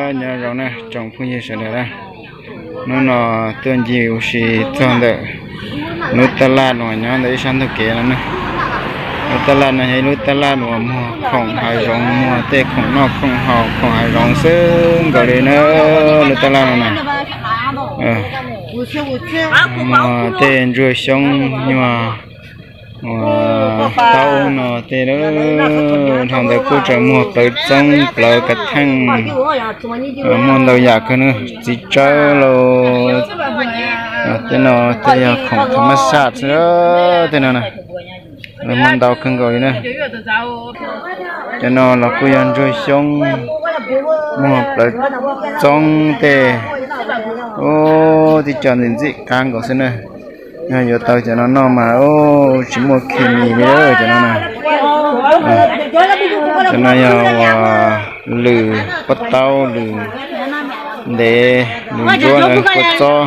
Nyob zoo na tsoom phooj ywg sawv daws na, hnub no tuaj ncig ua si txog ntawm lub taj laj uas nyob ntawm ib sab ntug kev no na. Lub taj laj no yog ib lub taj laj uas muag khoom hav zoov, muag tej khoom noj khoom haus khoom hav zoov xwb nkaus li na. Lub taj laj no na, muag tej ntsuag xyoob nyuag, taub no tej, dhau ntawd kuj tseem muag plawv txoob plawv kav theej, muaj ntau yam kawg na. Txiv tsawb los, tej no tej yog khoom thav mab saj xwb, tej no na, lawv muag ntau kawg nkaus li na. Cov no los kuj yog ntsuag xyoob, muag plawv txoob tej, ub, tib co ntxim ntxim qab nkaus xwb na. Yog yuav tau cov no noj mas, ub, tsis muaj khes mis li cov no na. Cov no yog uas lwm pob taub, lwm ntev, lwm ntsuab na, kua txob.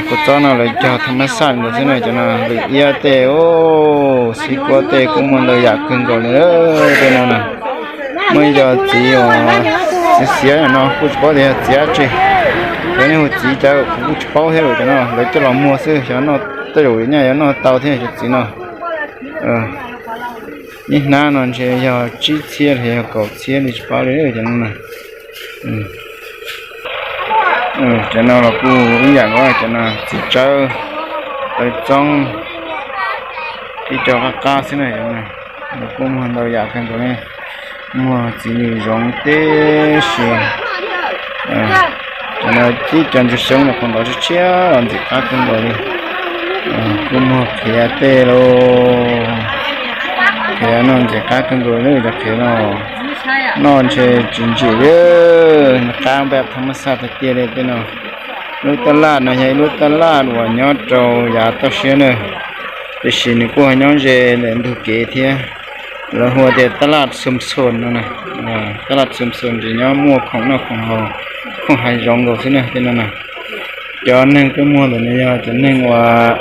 Kua txob no lawv cog thav mab saj nkaus xwb na. Cov no lwm iab tej, ub, xib kuab tej kuj muaj ntau yam kawg nkaus li. Tej no na, muaj ib co txiv uas txiv xiav no kuj tsis paub tias yog txiv dab tsi. Cov nej hu txiv cas kuv kuj tsis paub thiab. Cov no lawv coj los muag xwb, xyov noj tej zaum nyaj yuav noj tau thiab cov txiv no. Ib hnab no ntshe yog tsib txhiab los yog kaum txhiab li tsis paub li cov no na. Cov no los kuj ib yam nkaus, cov no txiv tsawb, plawv txoob, ib co qab qab xwb na. Cov no los kuj muag ntau yam kawg nkaus li, muag txiv lws zoov tib si. Cov no tib co ntsuag xyoob no qhov ntawd tshiab tshiab los ntxim qab kawg nkaus li. Kuj muag qhiav tej los, qhiav no ntxim qab kawg nkaus li cov qhiav no. Noj ntshe tsis ntsim li, qab npaj thav mab saj tiag tiag li tej no. Lub taj laj no yog ib lub taj laj uas nyob rau yav toj siab na, tiam sis nws kuj ho nyob ze ntawm ntug kev thiab. Lawv hu tias taj laj Xum Xum no na. Taj laj Xum Xum ces nyob muaj khoom noj khoom haus, khoom hav zoov nkaus xwb na tej no na. Cov neeg tuaj muag ntawm no yog cov neeg uas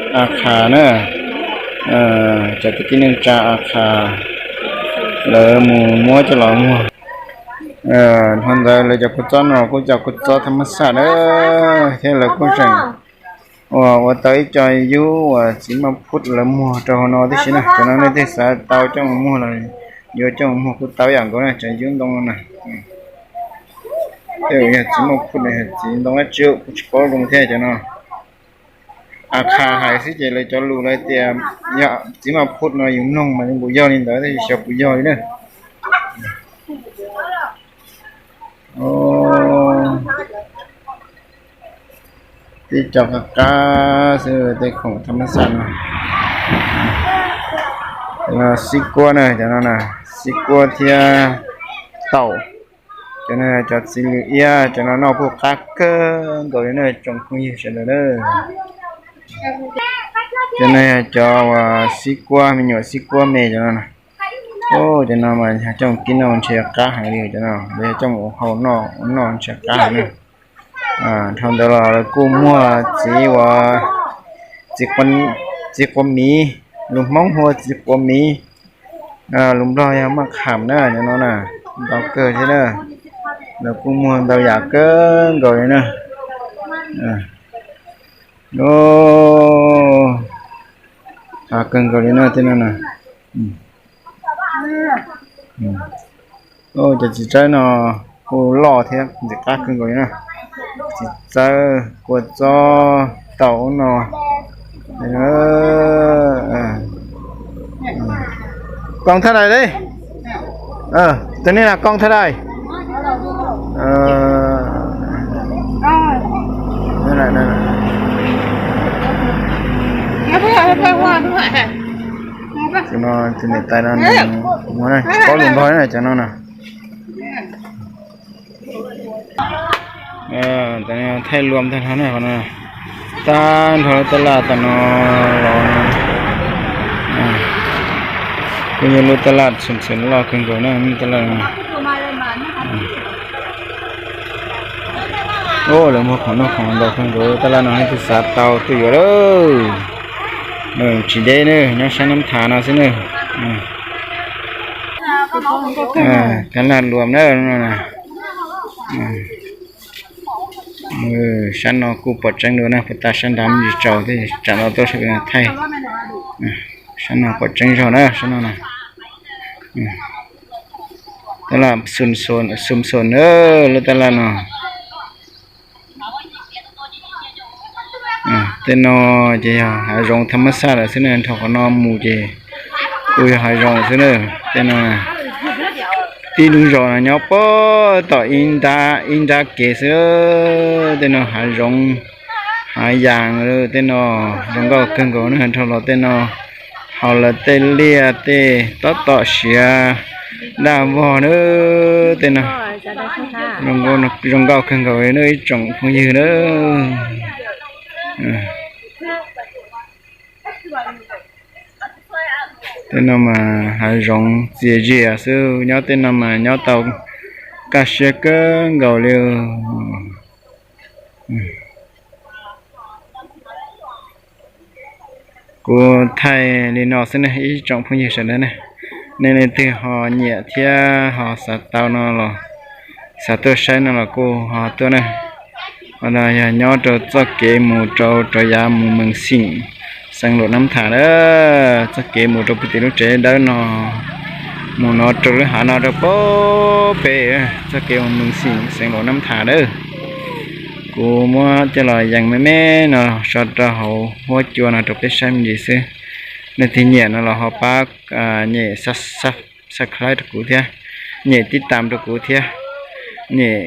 A Khas na, cov kwv tij neej tsa A Khas, lawv mus muab coj los muag. Dhau ntawd lawv cov kua txob no kuj cov kua txob thav mab saj na, thiab lawv kuj tseem uas ua tau ib co yub uas txiv maj phub lawv muag rau hauv no tib si na. Cov no nej twg xav tau coj mus muag los yuav coj mus muag kuj tau ib yam nkaus na, cov yub ntoo no na. Tej yog txiv maj phub los yog txiv ntoo dab tsi kuj tsis paub zoo thiab cov no. A Khas hais xwb ces lawv cov lus lawv tias yog txiv maj phub no yus noog mas npaum yog li ntawd tab sis xyov puas yog li na. Tib co qab qab xwb tej khoom thav mab saj no. Xib kuab na, cov no na, xib kuab thiab taum. Cov no cov txiv lws iab, cov no noj kuj qab kawg nkaus li na tsoom phooj ywg sawv daws na. Cov no yog cov uas xib kuab me nyuam, xib kuab me cov no na. Cov no mas yog coj mus kib noj ntshe qab heev li cov no, yog coj mus ua hau noj, ua noj ntshe qab heev na. Dhau ntawd los lawv kuj muag txiv uas, txiv quav miv, lus Hmoob hu ua txiv quav miv, lus Nplog yog maj kham na, cov no na, ntau kawg thiab na. Lawv kuj muag ntau yam kawg nkaus li na. Qab kawg nkaus li na tej no na. Cov txiv tsawb no kuj loj thiab ntxim qab kawg nkaus li na. Txiv tsawb, kua txob, taum ub no. Koob thaj dais li. Tus ni na koob thaj dais. Tus no tus niam tais no nws muag na, tsis paub lus Nplog na cov no na. Thaij luam tag nrho na, tag nrho lub taj laj tom no los no. Kuj yog lub taj laj txhum txhum loj kawg nkaus na, lub taj laj no. Lawv muag khoom noj khoom haus ntau kawg nkaus, taj laj no leej twg xav tau tuaj yuav lawm. Tsis deb na, nyob sab Nab Thav no xwb na. Taj laj luam na no na. Sab no kuj pom tseeb dua na, puas tas sab nrad me ntsis tsaus thiab, tsam no tuaj sab pem no thaij. Sab no pom tseeb zog na, sab no na. Tab laj xum xom na, lub tab laj no. Tej no ces yog hav zoov thab mab xaj lawm xwb na, dhau qhov no mus ces kuj yog hav zoov xwb na. Tej no tib lub zos no nyob puag tom ib nrab ib nrab kev xwb. Tej no hav zoov hav yas, tej no zoo nkauj kawg nkaus na. Dhau los tej no ho lawv tej liaj tej tob tom siav daj vog na. Tej no zoo nkauj kawg nkaus na ib tsoom phooj ywg na. Tej no mas hav zoov txias zias xwb, nyob tej no mas nyob tau kaj siab kawg nkaus li. Kuv thaij li no xwb ne ib tsoom phooj ywg sawv daws ne. Nej leej twg ho nyiam thiab ho xav tau no los xav tuaj saib no los kuj ho tuaj na. Qhov no yog nyob rau txoj kev mus rau rov yav mus Mees Xim, xeev Luam Nab Tham na. Txoj kev mus rau puag tim lub tsev dawb no, mus no rau lub hav no rau puag pem, txoj kev mus Mees Xim, xeev Luam Nab Tham na. Kuv muab coj los yees me me no tso rau hauv huab cua no rau peb saib me ntsis xwb. Leej twg nyiam no los ho pab nyem subscribe rau kuv thiab, nyem tib tam rau kuv thiab, nyem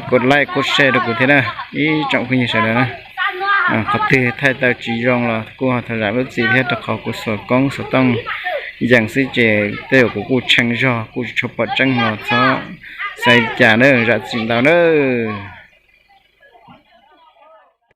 kos like kos share rau kuv thiab na, ib tsoom phooj ywg sawv daws na. Qhov twg thaij tau tsis zoo los kuj ho thov zam lub txim thiab, rau qhov kuv xuas koob xuas tooj yees xwb ces tej zaum kuv kuj tshee zog kuj tsis tshua pom tseeb los txhob xav cas na, zam txim ntau nawb.